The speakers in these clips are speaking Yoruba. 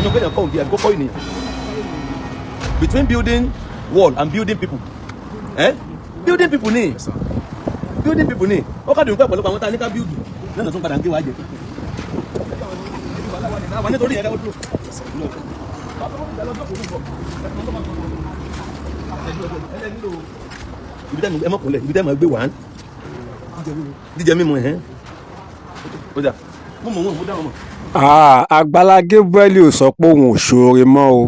Nínú kéèyàn kọ́ ògiri àbí kó kọ́ ènìyàn? Between building wall and building people, eh? Building people ni, building people ni. Ó kàdùn pé ọ̀pọ̀lọpọ̀ àwọn tá a ní ká build lọ́nà tó ń padà ń gé wa jẹ wà nítorí ẹ̀rẹ́ ó dúró. Ibi tẹ́ ẹ mọ̀ kúnlẹ̀, ibi tẹ́ ẹ mọ̀ gbé wàá jíjẹ mímu ẹ̀hẹ́n. Ó dà, mo mọ̀ wọn, mo dá wọn mọ̀. Ah, Àgbàlá Gabriel ò sọ pé òun ò ṣoore mọ́ o.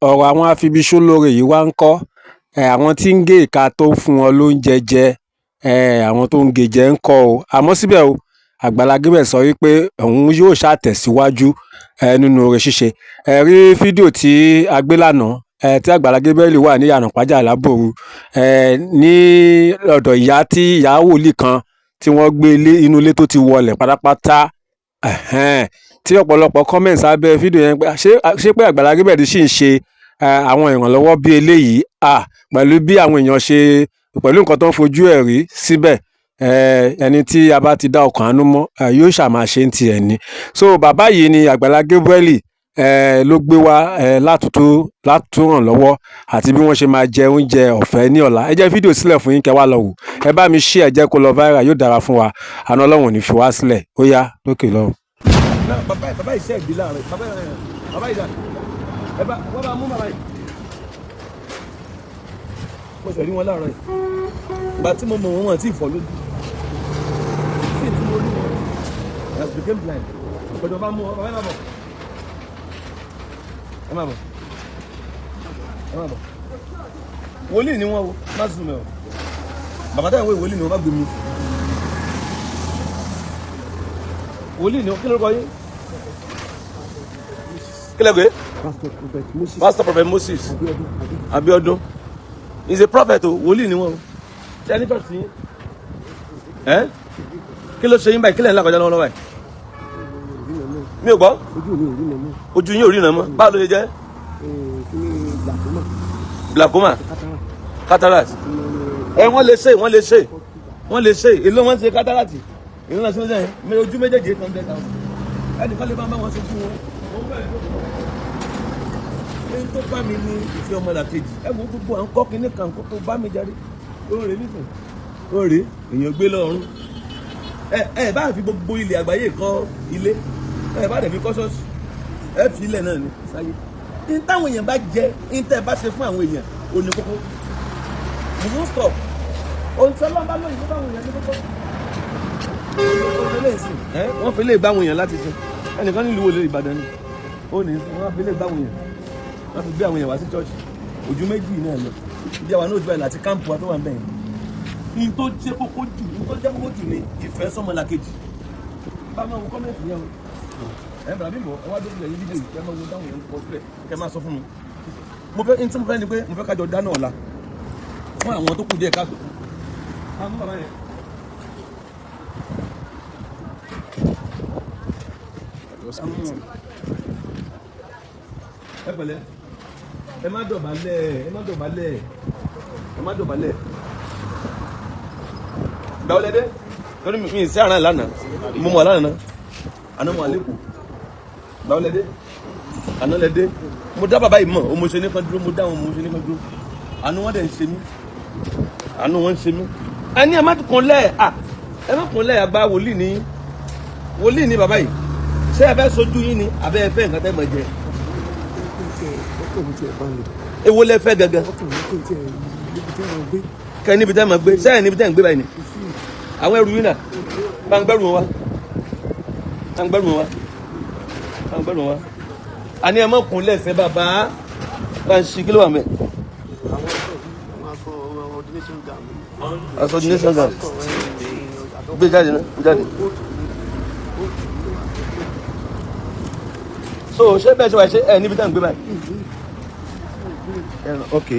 Ọ̀rọ̀ àwọn afibiṣólóore yìí wá ń kọ́ àwọn tí ń gé ìka tó ń fún wọn lóúnjẹ jẹ, àwọn tó ń gé jẹ ń kọ́ o. Àmọ́ síbẹ̀ o, Àgbàlá Gabriel sọ wípé òun yóò ṣàtẹ̀síwájú nínú oore ṣíṣe. Ẹ rí fídíò tí a gbé lánàá tí Àgbàlá Gabriel wà ní Ìyànà Ìpájà Lábòrú ní ọ̀dọ̀ ìyá tí ìyá wòlíì kan tí wọ́n gbé ilé inú ilé tó ti wọlẹ̀ pátápátá, tí ọ̀pọ̀lọpọ̀ comment sábẹ́ fídíò yẹn pé ṣé pé Àgbàlá Gabriel ṣì ń ṣe àwọn ìrànlọ́wọ́ bí eléyìí pẹ̀lú bí àwọn èèyàn ṣe pẹ̀lú nǹkan tó ń fojú ẹ̀ rí síbẹ̀. Ẹni tí a bá ti dá ọkàn àánú mọ́ yóò ṣàmà ṣe ń tiẹ̀ ni. So bàbá yìí ni Àgbàlá Gabriel ló gbé wá látúntún látún ràn lọ́wọ́ àti bí wọ́n ṣe máa jẹ oúnjẹ ọ̀fẹ́ ní ọ̀la. Ẹ jẹ́ fídíò sílẹ̀ fún yín, kẹ́ wá lọ wò. Ẹ bá mi share, ẹ jẹ́ kó lọ viral. Yóò dára fún wa. Àánú Ọlọ́run ò ní fi wá sílẹ̀. Ó yá, lókè lọ́hùn. Náà bàbá yìí, bàbá yìí ṣe ìdí láàrin bàbá yìí, bàbá yìí dà, ẹ bá wọ́n bá mú bàbá yìí. Mo ṣe rí wọn láàárọ̀ yìí. Ìgbà tí mo mọ̀ wọ́n, wọn tí ì fọ́ lójú sí tí mo rí wọn has became blind. Ọ̀pọ̀jọ́ bá mú ọ, bàbá, ẹ má bọ̀, ẹ má bọ̀, ẹ má bọ̀. Wòlíì ni wọ́n o, má sùn mẹ́ o. Bàbá táwọn wòlíì ni wọ́n bá gbé mi. Wòlíì ni wọ́n. Kí lórúkọ yín? Kí lẹ gbé? Pastor Prophet Moses. Pastor Prophet Moses Abiodun. Abiodun is a prophet o. Wòlíì ni wọ́n o. Ṣé ẹni church yín ẹ? Kí ló ṣe yín báyìí? Kí lẹ̀ ń là kọjá lọ́wọ́lọ́wọ́ báyìí? Mi ò gbọ́. Ojú mi ò rí mọ́. Ojú yín ò rí ìrànmọ́? Báwo ló ṣe jẹ́? Kí ni glaucoma? Glaucoma. Cataract. Cataract. Ẹ wọ́n lè ṣe, wọ́n lè ṣe, wọ́n lè ṣe. Èló wọ́n ṣe cataract? Èló náà ṣe ń sẹ́yìn ojú méjèèjì? 800,000. Ẹnìkan lè bá wọn ṣe fún wọn. Ẹni tó bá mi ní ìfẹ́ ọmọlàkejì, ẹ wo gbogbo à ń kọ́ kinní kan kó tó bá mi jáde. Ó rè nísìn, ó rè èèyàn gbé lọ́rùn. Ẹ ẹ bá fi gbogbo ilẹ̀ àgbáyé kọ́ ilé, ẹ bá dẹ̀ fi kọ́ ṣọ́ọ̀ṣì, ẹ fi ilẹ̀ náà ní sáyé. Ní táwọn èèyàn bá jẹ, ní tẹ́ ẹ bá ṣe fún àwọn èèyàn, ò ní kókó. You won't stop. Ohun tí Ọlọ́run bá lóyún fún àwọn èèyàn ní kókó. Wọ́n fi lè gbá àwọn èèyàn láti ṣe. Ẹnìkan nílùú wo lè Ìbàdàn ni ó ní, wọ́n fi lè gbá àwọn èèyàn, wọ́n fi gbé àwọn èèyàn wá sí church. Ojú méjì náà lọ ibi àwọn náà ojú báyìí láti camp wa tó wà ń bẹ̀yẹn. Ní tó jẹ́ kókó jù, ní tó jẹ́ kókó jù ní ìfẹ́ sọ́mọlàkejì. Bá máa wo comment yẹn o. Ẹ bàrà bí mọ̀, ẹ wá dókòlẹ̀ yín fídíò yìí, kẹ́ máa wo dáhùn yẹn kọ sílẹ̀, kẹ́ máa sọ fún mi. Mo fẹ́ ní tí mo fẹ́ ni pé mo fẹ́ kájọ dáná ọ̀la fún àwọn tó kù díẹ̀ káàtó. Máa mú bàbá yẹn. Ẹ pẹ̀lẹ́, ẹ má dọ̀bálẹ̀, ẹ má dọ̀bálẹ̀, ẹ má dọ̀bálẹ̀. Gbà ó lẹ́dẹ́ torí mi sí àrán lánàá, mo mọ̀ lánàá, àná mo àlékò. Gbà ó lẹ́dẹ́, àná lẹ́dẹ́. Mo dá bàbá yìí mọ̀, o mo ṣe ní kan dúró, mo dá wọn, mo ṣe ní kan dúró. Àánú wọn dẹ̀ ń ṣe mí, àánú wọn ń ṣe mí. Ẹ ní ẹ má kúnlẹ̀ à, ẹ má kúnlẹ̀. Àgbà wòlíì ní, wòlíì ní bàbá yìí. Ṣé ẹ fẹ́ sojú yín ni àbẹ́ ẹ fẹ́ nǹkan tẹ́ mọ̀ jẹ? Ọkàn mi tiẹ̀ balẹ̀. Èwo lẹ fẹ́ gangan? Ọkàn mi kò tiẹ̀ níbi tí wọ́n gbé. Kẹ níbi tẹ́ mọ̀ gbé sẹ́yìn, níbi tẹ́ ń gbé báyìí ni àwọn ẹrù yín náà. Bá ń gbẹ́rù wọn wá, bá ń gbẹ́rù wọn wá, bá ń gbẹ́rù wọn wá. Àní ẹ mọ̀ kúnlẹ̀ sẹ́ bàbá. Bá ń ṣí, kí ló wà mẹ́? Àwọn aṣọ ordination gown. Aṣọ ordination gown. Gbé jáde náà, gbé jáde. So ṣé bẹ́ẹ̀ ṣe wà, ṣé ẹ níbi tẹ́ ń gbé báyìí? Ok,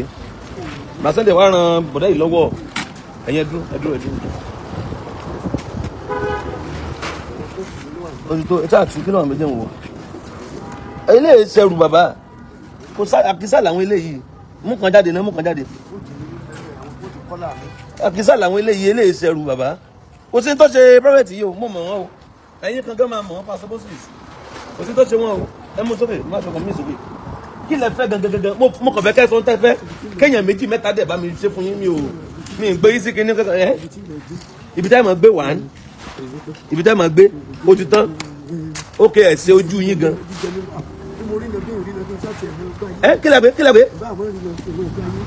màá sẹ́ndẹ̀ wá ran bọ̀dá yìí lọ́wọ́. Ẹ̀yin ẹ dúró, ẹ dúró, ẹ dúró. Oṣù tó ẹ ṣáà kí ló wà méjì ń wò. Eléyìí ṣẹrù bàbá kò sá. Àkísà làwọn eléyìí. Mú kan jáde náà, mú kan jáde. Àkísà làwọn eléyìí. Eléyìí ṣẹrù bàbá. Kò sí ní tó ṣe private yìí o. Mo mọ̀ wọ́n o. Ẹ̀yin kan gan máa mọ̀ wọ́n. Pastor Moses, kò sí ní tó ṣe wọ́n o. Ẹ mú sókè, má sọkàn mí sókè. Kí lẹ fẹ́ gangan gangan? Mo kàn fẹ́ kẹ́ sọ ń tẹ́ fẹ́, kéèyàn méjì mẹ́ta dẹ̀ bá mi ṣe fún yín. Mi ò mi ì gbé yín sí kinní kankan ẹ. Ibi tí mo gbé. Ibi táyà máa gbé wà ní ibi táyà máa gbé, ó ti tán. Ó kẹ ẹ̀ ṣe ojú yín gan. Jíjẹ mímu, bí mo rí lọ, bí mo rí lọ, kí n sá tiẹ̀ mọ́ gbá yé. Ẹ kí lẹ pé? Kí lẹ pé? Bá àwọn rí lọ, kí n mọ́ gbá yé.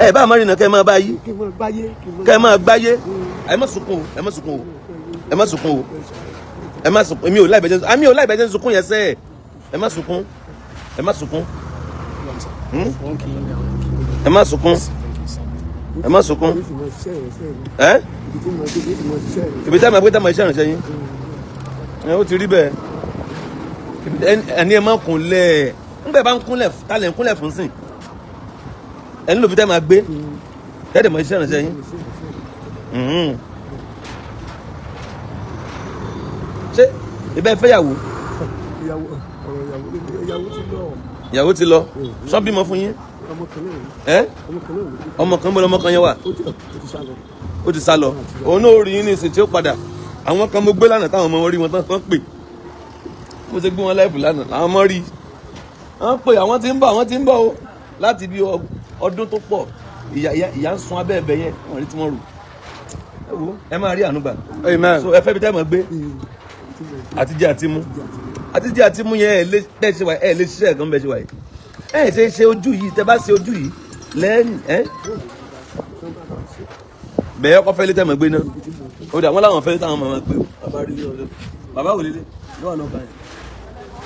Ẹ bá a máa rìnnà kẹ́ ẹ máa bá yí. Kí n mọ́ gbáyé, kí n mọ́ Kẹ́ ẹ máa gbáyé. Ẹ má sunkún o, ẹ má sunkún o, ẹ má sunkún o, ẹ má sunkún. Èmi ò láì bẹ́jẹ́, àmì ò láì bẹ́jẹ́ sunkún yẹn sẹ́ẹ̀. Ẹ má sunkún, ẹ má sunkún. Ẹ má sunkún, ẹ má sunkún. Bí mo ṣiṣẹ́ ìrẹsẹ̀ mi. Ẹ Ibi tí mo gbé, bí mo ṣiṣẹ́ ìrẹsẹ̀. Ibi táwọn máa gbé, táwọn iṣẹ́ ìrànṣẹ́ yín ẹ, ó ti rí bẹ́ẹ̀. Ẹni ẹ má kúnlẹ̀. Ńgbẹ́ bá ń kúnlẹ̀, ta lẹ̀ ń kúnlẹ̀ fún sìn? Ẹni lóbi táwọn máa gbé tẹ́lẹ̀ mọ́ iṣẹ́ ìrànṣẹ́ yín. Ṣé ibẹ̀ fẹ́yàwó? Ìyàwó, ọ̀rọ̀ ìyàwó, ìyàwó ti lọ. Ìyàwó ti lọ. Sọ bímọ fún yín? Ọmọ kan náà ni. Ẹ Ọmọ kan náà ni. Ọmọ kan bọ́ lọmọ kan yẹn wà? Ó ti sá lọ. Ó ti sá lọ. Òun náà ó rí yín ní ìsìn tí ó padà. Àwọn kan mo gbé lánàá, táwọn ọmọ wọn rí wọn tán tán pè. Mo ṣe gbé wọn láìpẹ́ lánàá làwọn ọmọ rí wọn pè. Àwọn tí ń bọ̀, àwọn tí ń bọ̀ o láti bí ọdún tó pọ̀. Ìyá ń sun abẹ́ ẹ̀bẹ̀ yẹn, wọ́n rí tí wọ́n rò. Ẹ wo, ẹ máa rí àánú gbà. Amen. So ẹ fẹ́ bí tẹ́ mọ̀ gbé, àtijẹ́ àti mú, àtijẹ́ àti mú yẹn. Ẹ lé bẹ́ẹ̀ ṣe wà, ẹ lè ṣiṣẹ́ gan bẹ́ẹ̀ ṣe wà yìí. Ẹ ṣe ojú yìí, tẹ́ bá ṣe ojú yìí lẹ́yìn ẹ bẹ́ẹ̀ ọkọ fẹ́ lé tẹ́ mọ̀ gbé náà. Ó dà wọ́n láwọn fẹ́ lé táwọn máa gbé o. Bàbá rí lé bàbá wò lélẹ̀ lọ́wọ́ náà kàn yẹn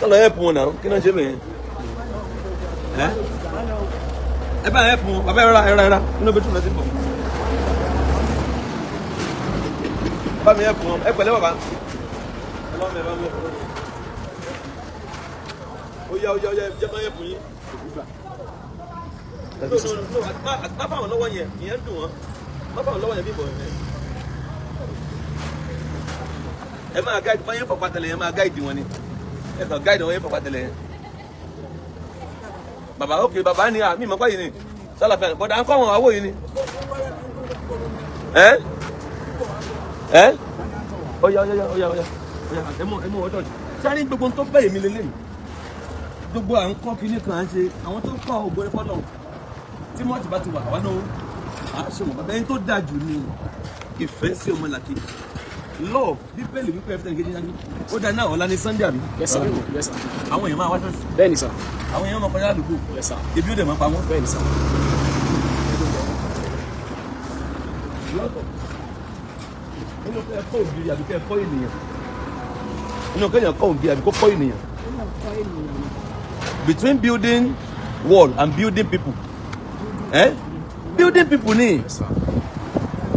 tọ́lọ̀ ẹ̀pù wọn náà. Kí náà ṣe bẹ̀yẹn? Ẹ ẹ bá ẹ̀pù wọn. Bàbá, ẹ ra, ẹ ra, ẹ ra inú bẹ́ẹ̀ tún lọ sí bọ̀. Bá mi ẹ̀pù wọn. Ẹ pẹ̀lẹ́ bàbá, ẹ bá mi, ẹ bá mi ẹ̀pù wọn. Ó yá, ó yá, ó yá, ẹ jẹ́ bá ẹ̀pù yín. No, no, no, má fáwọn lọ́wọ́ yẹn, ìyẹn ń dùn wọ́n. Má fáwọn lọ́wọ́ yẹn bí bọ̀ ẹ. Ẹ máa guide báyẹn fọ̀pá tẹ̀lé yẹn, máa guide wọn ni. Ẹ kàn guide wọn yẹn fọ̀pá tẹ̀lé yẹn. Bàbá, ok, bàbá ni àmì ìmọ̀pá yìí ni sálàfẹ́ ni bọ́dà ń kọ́ àwọn àwọ̀ yìí ni. Ẹ ẹ ọ̀yà ọ̀yà ọ̀yà ọ̀yà ọ̀yà, ẹ mú, ẹ mú ọjọ́ sáré. Gbogbo tó bẹ́ẹ̀ mi lélẹ́yìn, gbogbo à ń kọ́ kinní kan, à ń ṣe àwọn tó ń kọ́ ògbó ẹ̀fọ́ náà. Tí mọ́ọ̀tì bá ti wà, àwa náà á ṣe wọ́n. Bàbá, ẹni tó dáa jù ní ìfẹ́ sí ọmọlàkejì, love. Bíbélì wípé ẹ̀fẹ́ kejì náà ó dáa náà. Ọ̀la ní Sunday, àbí? Yes sir. Yes sir. Àwọn èèyàn máa wá ṣọ́ọ̀ṣì. Bẹ́ẹ̀ni sir. Àwọn èèyàn máa kọjá àdúgbò. Yes sir. Ebi ó dẹ̀ máa pa wọ́n. Bẹ́ẹ̀ni sir. Lọ́tọ̀ nínú kẹ́ ẹ kọ́ ògiri àbí kẹ́ ẹ kọ́ ènìyàn, nínú kẹ́yàn kọ́ ògiri àbí kó kọ́ ènìyàn, between building wall and building people, eh? Building people ni. Yes sir.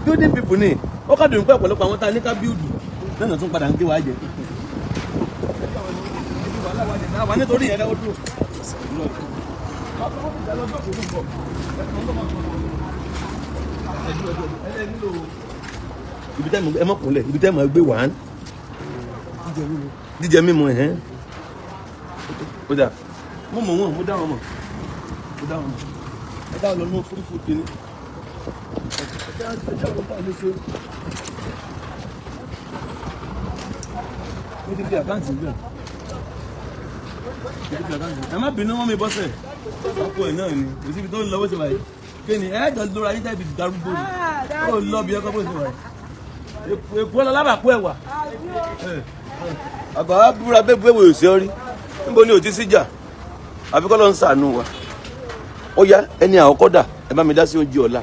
Building people ni. Ó kà dùn pé ọ̀pọ̀lọpọ̀ àwọn tá a ní ká build náà tún padà ń gé wa jẹ wà nítorí yẹn lọ́wọ́ dúró. Ibi tẹ́ ẹ mọ̀ kúnlẹ̀, ibi tẹ́ ẹ mọ̀ gbé wàá, jíjẹ mímu ẹ̀hẹ́n. Ó dà, mo mọ̀ wọ́n, mo dá wọn mọ̀, mo dá wọn mọ̀. Ẹ dá wọn lọ ní fúrúfú kìíní. Ẹ dá wọn bá lè ṣe. Mo ti fi account níbẹ̀, mo ti fi account níbẹ̀. Ẹ má bínú wọn mi bọ́sẹ̀ ọkọ ẹ̀ náà ni. Kò síbi tó ń lọ bó ṣe wà yìí. Kí ni ẹ jọ lóra yín tẹ́bi darúgbó ni ó lọ bí ẹkọ bó ṣe wà yìí? Èkó lọ lábàkú ẹ̀wà. Àgbà wa búra bẹ́ẹ̀ bẹ́ẹ̀ wò sí ọ rí. Níbo ni ò ti síjà? Àfi kọ́ ló ń sànù wa. Ó yá, ẹni àkọ́kọ́ dà, ẹ bá mi dá sí oúnjẹ ọ̀la,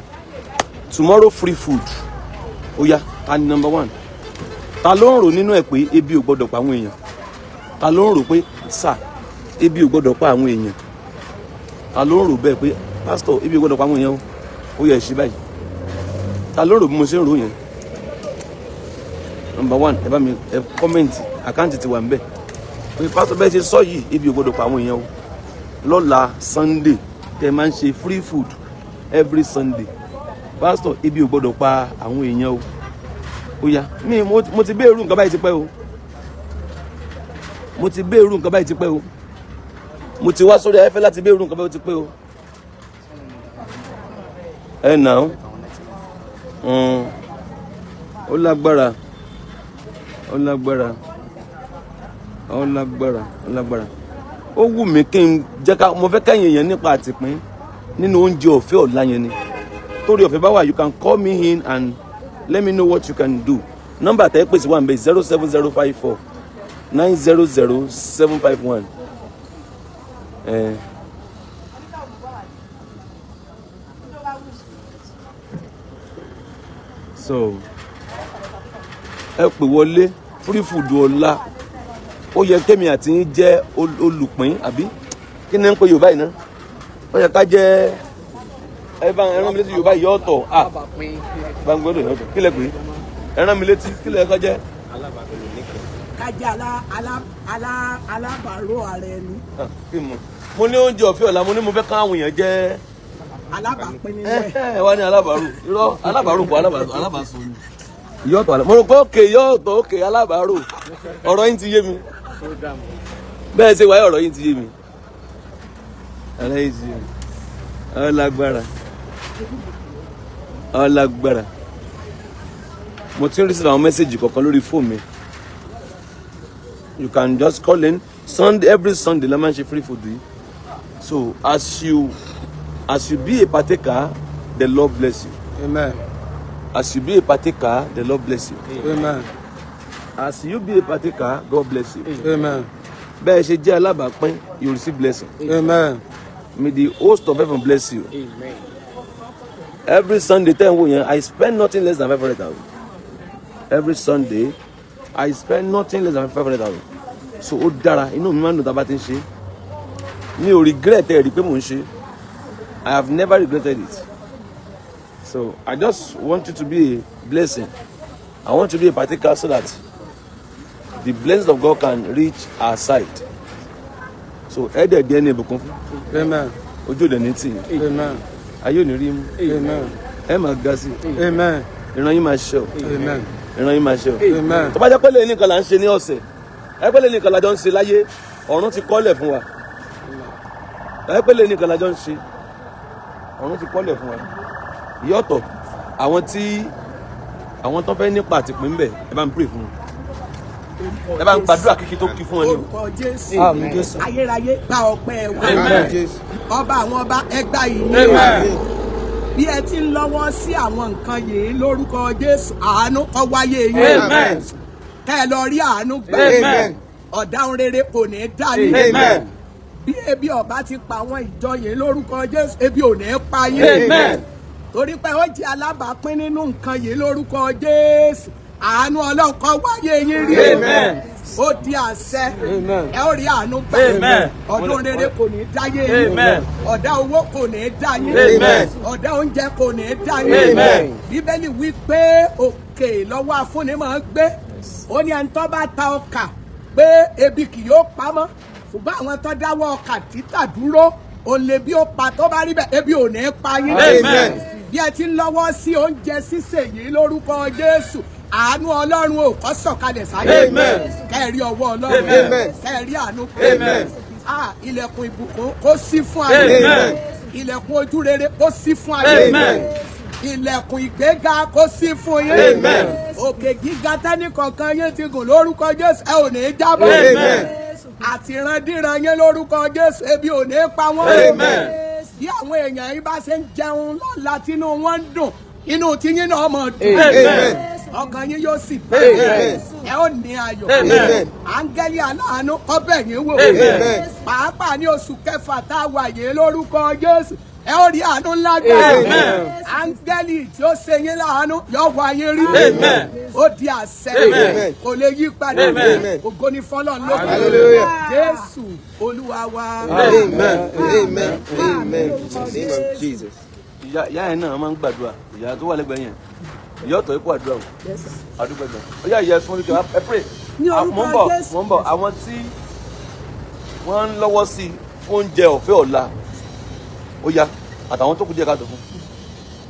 tomorrow free food. Ó yá, ta ni number one? Ta ló ń rò nínú ẹ̀ pé ebi ò gbọ́dọ̀ pa àwọn èèyàn? Ta ló ń rò pé sà, ebi ò gbọ́dọ̀ pa àwọn èèyàn? Ta ló ń rò bẹ́ẹ̀ pé pásítọ̀, ebi ò gbọ́dọ̀ pa àwọn èèyàn o? Ó yẹ ṣe báyìí. Ta ló ń rò bí mo ṣe ń rò yẹn? Number one, ẹ bá mi ẹ comment. Account ti wà ń bẹ̀ pé pásítọ̀, bẹ́ẹ̀ ṣe sọ yìí, ebi ò gbọ́dọ̀ pa àwọn èèyàn o. Lọ́la Sunday tẹ máa ń ṣe free food every Sunday, pásítọ̀, ebi ò gbọ́dọ̀ pa àwọn èèyàn o. Ó yá, mi mo ti béèrú nǹkan báyìí ti pẹ́ o. Mo ti béèrú nǹkan báyìí ti pẹ́ o. Mo ti wá sórí afẹ́fẹ́ láti béèrú nǹkan báyìí ti pẹ́ o. Ẹ nà ó, ó lágbára, ó lágbára, ó lágbára, ó lágbára. Ó wù mí kí n jẹ́ ká mo fẹ́ kẹ́yìn èèyàn nípa àtìpín nínú oúnjẹ ọ̀fẹ́ ọ̀la yẹn ni. Torí ọ̀fẹ́ bá wà, you can call me in and let me know what you can do. Nọ́mbà tẹ́ pèsè wà ń bẹ, 07054900751. Eh. So ẹ pè wọlé, free food ọ̀la. Ó yẹ kémi àti yín jẹ́ olùpín, àbí kí ni ń pe Yorùbá yìí ná? Ó yẹ ká jẹ́ ẹ bá ẹ rán mi létí Yorùbá yìí ọ̀tọ̀. À bá ń gbọ́dọ̀ yọ̀tọ̀, kí lẹ pè é? Ẹ rán mi létí, kí lẹ kọ́ jẹ́? Ká jẹ́ alábàárò ara ẹni. Ah, kí mo mo ní oúnjẹ ọ̀fẹ́ ọ̀la, mo ní mo fẹ́ káwọn èèyàn jẹ́ alábàápín nínú ẹ ẹ̀. ẹ wá ní alábàárò. Irọ́, alábàárò kọ́, alábàásọ ni yọ̀tọ̀. Mo rò pé òkè yọ̀tọ̀, òkè alábàárò. Ọ̀rọ̀ yín ti yé mi bẹ́ẹ̀ ṣe wáyé. Ọ̀rọ̀ yín ti yé mi, ọ̀rọ̀ yín ti yé mi. Ọlágbára, ọlágbára. Mo ti ń rí sí àwọn message kọ̀ọ̀kan lórí fóònù mi. You can just call in. Sunday, every Sunday la máa ń ṣe free food yìí. So as you be a partaker, the Lord bless you. Amen. As you be a partaker, the Lord bless you. Amen. As you be a partaker, God bless you. Amen. Bẹ́ẹ̀ ṣe jẹ́ alábàápín, you receive blessing. Amen. May the host of heaven bless you. Every Sunday tẹ́ ń wò yẹn, I spend nothing less than 500,000. Every Sunday I spend nothing less than 500,000. So ó dára, inú mi máa ń dùn tá a bá ti ń ṣe. Mi ò regret ẹ̀ rí pé mò ń ṣe. I have never regretted it. So I just want you to be a blessing. I want to be a partaker so that the blessings of God can reach our side. So ẹ dẹ̀ díẹ̀ ní ìbùkún fún. Amen. Ojú òde ní tì yín. Amen. Ayé ò ní rí mú. Amen. Ẹ máa ga sí i. Amen. Ìran yín máa ṣe o. Amen. Ìran yín máa ṣe o. Amen. Tó bá jẹ́ pé lè nìkan là ń ṣe ní ọ̀sẹ̀, ẹ pé lè nìkan la jọ ń ṣe láyé, ọ̀run ti kọ́lẹ̀ fún wa. Ẹ pé lè nìkan la jọ ń ṣe, ọ̀run ti kọ́lẹ̀ fún wa. Ìyọ́tọ̀ àwọn tí àwọn tó fẹ́ nípa àtìpín ń bẹ̀, ẹ bá ń pray fún wọn, ẹ bá ń gbàdúrà kíkí tó kí fún wọn ni o. Orúkọ Jésù. Àmín, Jésù. Ayérayé, gba ọpẹ́ wa. Amen. Ọba àwọn ọba, ẹgbà yìí. Bí ẹ ti ń lọ́wọ́ sí àwọn nǹkan yìí, lórúkọ Jésù, àánú kó wáyé yín. Amen. Kẹ́ ẹ lọ rí àánú gbà. Amen. Ọ̀daràn rere kò ní í dá yín. Amen. Bí ebi ọba ti pa àwọn ìjọ yìí, lórúkọ Jésù, ebi ò ní í pa yín. Amen. Torí pé ó jẹ́ alábàápín nínú nǹkan yìí, lórúkọ Jésù, àánú Ọlọ́run kó wáyé yín rí. Amen. Ó di àṣẹ. Amen. Ẹ ó rí àánú gbà. Amen. Ọdún rere kò ní í dáyé yín. Amen. Ọ̀dá owó kò ní í dá yín. Amen. Ọ̀dá oúnjẹ kò ní í dá yín. Amen. Bíbélì wí pé òkè lọ́wọ́ afúnni máa ń gbé. Ó ní ẹni tó bá ta ọkà pé ebi kì yóò pamọ́, ṣùgbọ́n àwọn tó dáwọ́ ọkà títà dúró òun lè bí ó pa. Tó bá rí bẹ́ẹ̀, ebi ò ní í pa yín. Amen. Bí ẹ ti ń lọ́wọ́ sí oúnjẹ sísè yìí, lórúkọ Jésù, àánú Ọlọ́run ò kó sọ̀kalẹ̀ sáyé. Amen. Kẹ́ẹ̀rí ọwọ́ Ọlọ́run. Amen. Kẹ́ẹ̀rí àánú. Amen. Ah, ilẹ̀kùn ìbùkún kó ṣí fún ayé. Amen. Ilẹ̀kùn ojú rere kó ṣí fún ayé. Amen. Ilẹ̀kùn ìgbéga kó ṣí fún yín. Amen. Òkè gíga tẹ́nì kọ̀ọ̀kan yín ti gùn, lórúkọ Jésù, ẹ ò ní í jábọ́. Amen. Àtìrandíran yín, lórúkọ Jésù, ebi ò ní í pa wọ́n. Amen. Bí àwọn èèyàn yìí bá ṣe ń jẹun lọ́la tínú wọn ń dùn, inú tiyín náà mọ̀ dùn. Amen. Ọkàn yín yóò sì bá. Amen. Ẹ ó ní ayọ̀. Amen. Áńgẹ́lì aláàánú kó bẹ̀ yín wò. Amen. Pàápàá ní oṣù kẹfà tá a wà yìí, lórúkọ Jésù, ẹ ó rí àánú ńlá gbà. Amen. Áńgẹ́lì tí ó ṣe yín láàánú yóò wá yín rí. Amen. Ó di àṣẹ. Amen. Kò lè yí padà. Amen. Ògo ni fọ́lọ́run lókè. Hallelujah. Jésù Olúwa wa. Amen. Amen. Amen. In the name of Jesus. Ìyá ìyá yẹn náà máa ń gbàdúrà. Ìyá tó wà lẹ́gbẹ̀ẹ́ yẹn, ìyá ọ̀tọ̀ ikú àdúrà o, àdúgbò ẹgbẹ́ ó yá. Ìyá ẹ̀sùn oríkèé, ẹ pray. Ní Ah, orúkọ mò ń bọ̀. Jésù. Mò ń bọ̀. Àwọn tí wọ́n ń lọ́wọ́ sí i fún oúnjẹ ọ̀fẹ́ ọ̀la, ó yá, àtàwọn tó kù díẹ̀ káàtó fún.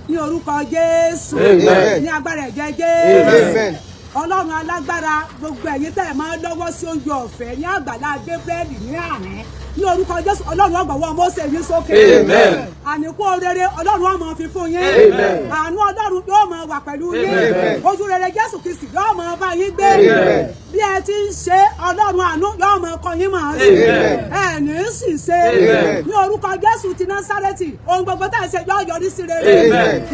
Ní orúkọ Jésù. Amen. Ní agbára ẹ̀jẹ̀ Jésù. Amen. Ọlọ́run alágbára, gbogbo ẹ̀yin tẹ́ ẹ̀ máa ń lọ́wọ́ sí oúnjẹ ọ̀fẹ́ ní Àgbàlá Gabriel ní àná, ní orúkọ Jésù, Ọlọ́run ọgbọ̀wọ́ Mósè yín sókè. Amen. Àníkún rere Ọlọ́run ó máa fi fún yín. Àánú Ọlọ́run yóò máa wà pẹ̀lú yín. Ojú rere Jésù Kristi yóò máa bá yín gbé. Bí ẹ ti ń ṣe, Ọlọ́run àánú yóò máa kọ́ yín máa ṣe. Ẹ ní sì ṣe ní orúkọ Jésù ti Násárẹ́tì. Ohun gbogbo tá ẹ ṣe yóò yọrí sí rere.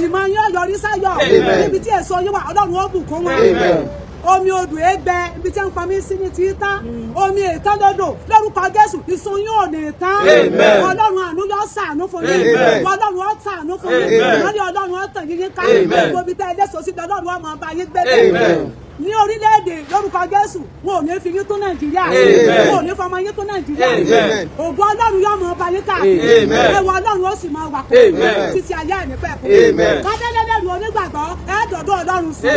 Ìmọ̀ yín yóò yọrí sáyọ̀. Níbi tí èso yín wà, Ọlọ́run ó bùkún wọn. Omi odò égbẹ, ibi tí ń pọnmi sí ní ti tán, omi ètán lódò. Lórúkọ Jésù, ìsun yín ò ní tán. Ọlọ́run àánú yóò ṣàánú fún yín. Ọlọ́run ó ṣàánú fún yín. Ìmọ́lẹ̀ Ọlọ́run ó tàn yín yín ká. Gbogbo ibi tẹ́ ẹ léso sí, Ọlọ́run ó máa bá yín gbé ní orílẹ̀-èdè. Lórúkọ Jésù, wọn ò ní fi yín tó Nàìjíríà, wọn ò ní fọmọ yín tó Nàìjíríà. Ògo Ọlọ́run yóò máa bá yín káàkiri. Ẹwà Ọlọ́run ó sì máa wà pẹ̀lú títí ayé ẹ̀ nípẹ̀ kú. Kádélélẹ́rù onígbàgbọ́ ẹ̀ dọ̀dọ̀ Ọlọ́run sí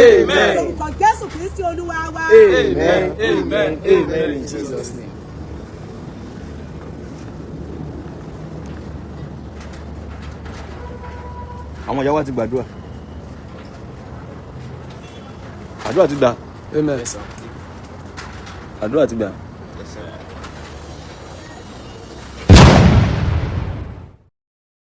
lórúkọ Jésù Kristi Olúwa wa. Amen. Amen. Amen. In Jesus' name. Àwọn ìyá wa ti gbàdúrà, àdúrà ti gbà. Amen. Yes, sir. Àdúrà ti gbà.